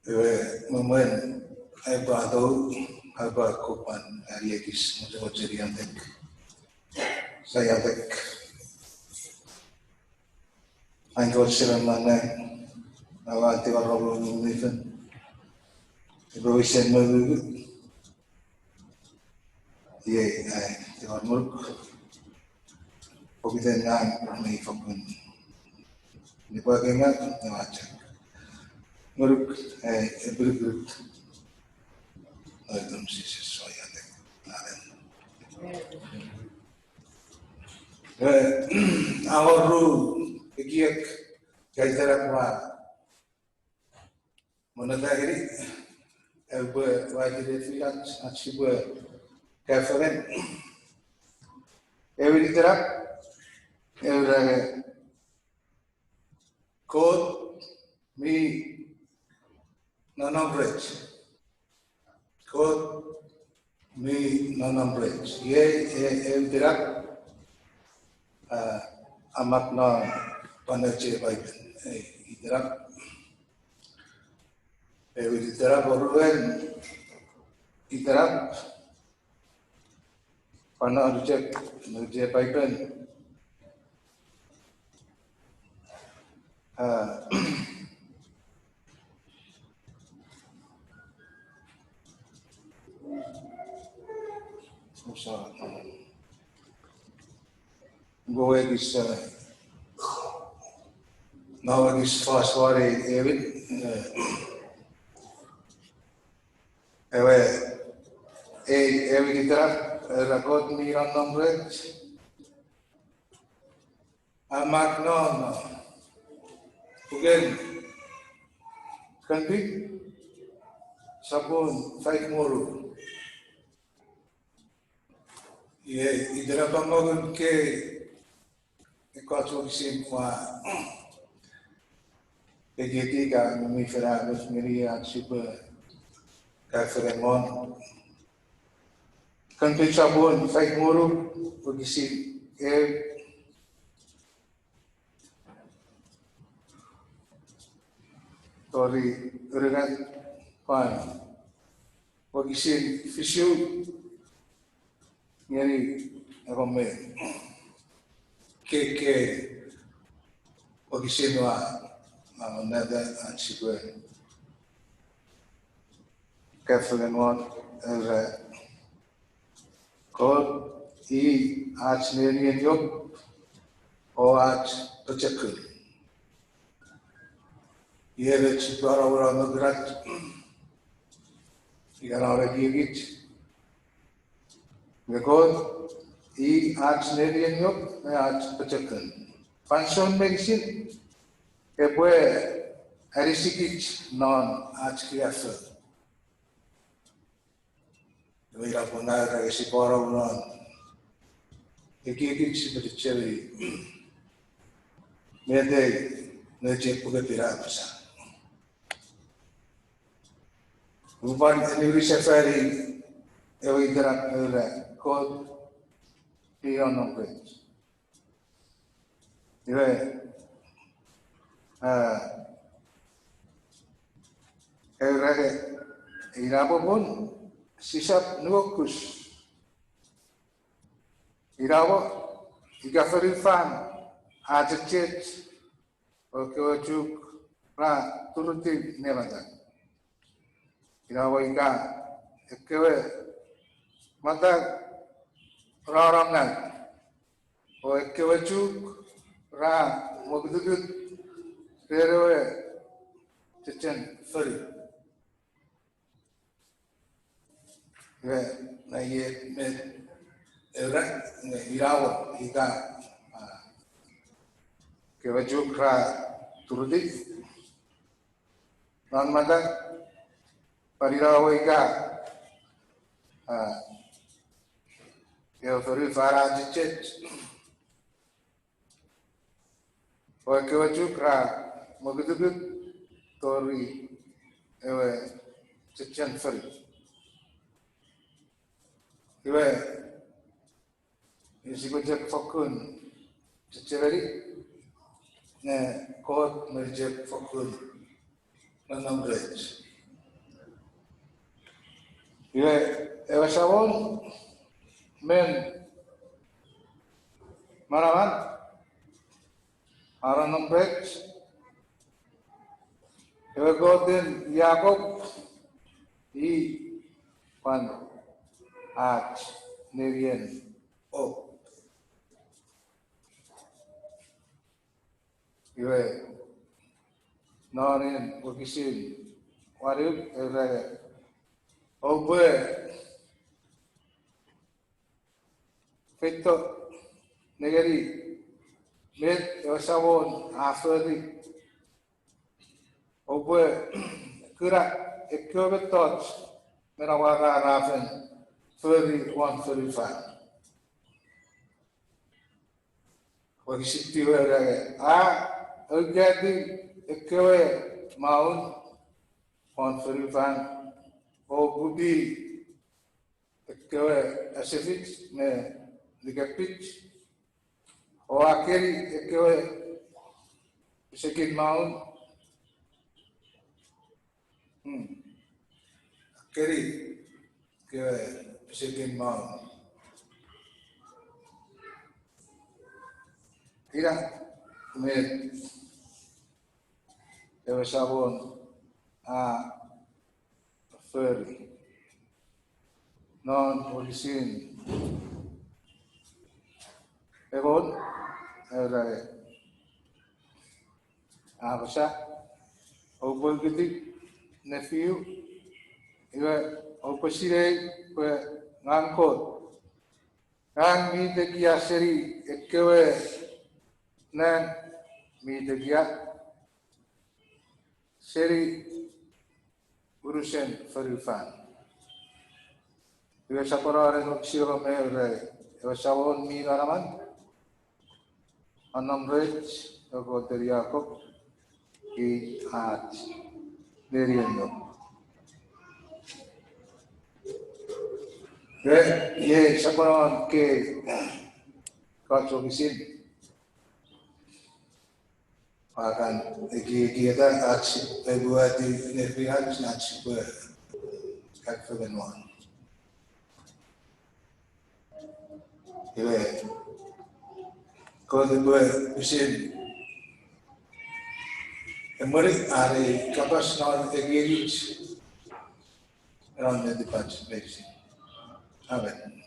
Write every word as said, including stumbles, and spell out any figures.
Ewe, me mwen, aipwe atou, aipwe kopwan, ari ekis, mochomocheni iotek. Sa iotek. An Kot Semach non nang, aua tingor rom Ngun mi Fel epwe wisen mongungun. Iei ai tingor ngonuk, pokiten ngang mi fokkun nipwakingaw, nge ua chok ngonuk ai epinukunuk non itan Jises, ua iotek. Amen. E, a wor ru ekiek ika itenap ua monneta ngeni, epwe waiti ne finach ach sipwe kaeo fengen. Ewe itenap, ewe ra, Kot mi nonnom rech. Kot mi nonnom rech. Iei, e, ewe itenap, a, a mak non pwan eche Paipen, e, itenap. Ewe itenap, oruen itenap, pwan non eche, non eche Paipen. A, osa, nge ekis, a, non ekis fos won ei, ewe, e, ewe, ei, ewe itenap, era Kot mi nonnom rech. A mak non, a, puken Kon Pin, sopun faik me ru. Iei itenap a mongo kei ekkoch wokisin ua ekieki ika Ngun mi Fel a mut ngeni ach sipwe kaeo fengen won. Kon Pin sopun faik me ru, wokisin eu tori unungat, pwan wokisin fisu ngeni engon me eu. Kei, kei wokisin ua, a, monneta ach sipwe kaeo fengen won, era, Kot i ach nenien iop o ach pochokun. Iei met sipwe anomona mokurach, ika non ekiekich. Nge Kot i ach nenien iop me ach pochokun. Fansoun meinisin epwe anisikich non ach kaeo fengen. Iwe ina pwe ngang ua sipwe anomona non ekiekich sipwe chechemeni met ei, met ei Puk Pin a apasa. Upwe pwan aniwini sefani ewe itenap, era Kot mi nonnom rech. Iwe, a, era, ina popun sisap nuokus. Ina mo, ika fonufan a chechech o ekkewe chuk ra turutiw ne matau. Ina mo ika ekkewe matau ra nonnom ngau o ekkewe chuk ra mokutukut ren ewe chechen fonu. Iwe, nge iei met era, nge ina mo ika, a, ekkewe chuk ra turutiw non matau, pwan ina mo ika, a, ewe fonufan a chechech o ekkewe chuk ra mokutukut tori ewe chechen fonu. Iwe, sipwe chok fokkun chechemeni ne Kot mi chok fokkun nonnom rech. Iwe, ewe Samon men manaman a nom rech, ewe Koten Jakop, i pwan ach nenien op. Iwe, non en wokisin wanu, era, oupwe feito nengeni met ewe Samon a fori. Oupwe kuna ekkewe mettoch mi namwot a fen fori won fonufan. Wokisin tiwe, era, a aukati ekkewe maun won fonufan, o kuti ekkewe asefich me likepich, o a keni ekkewe pisekin maun, hmm, a keni ekkewe pisekin maun. Ina met ewe Samon a fori non wokisin engon, era, a apasa, oupwe kuti nefiu, iwe, oupwe sinei pwe ngang Kot, ngang mi tekia seni ekkewe nang mi tekia seni unusen fonufan. Iwe, soponon ewe wokisin engon me eu, era, ewe Samon mi manaman a nom rech, ewe Koten Jakop, i ach nenien op. Iwe, iei soponon kei ekkoch wokisin a kan ekiekieta ach epwe ati nefinach, ach sipwe kafengen won. Iwe, Kot epwe pwisin emweni are kapas non ekiekich, non netipach meinisin. Amen.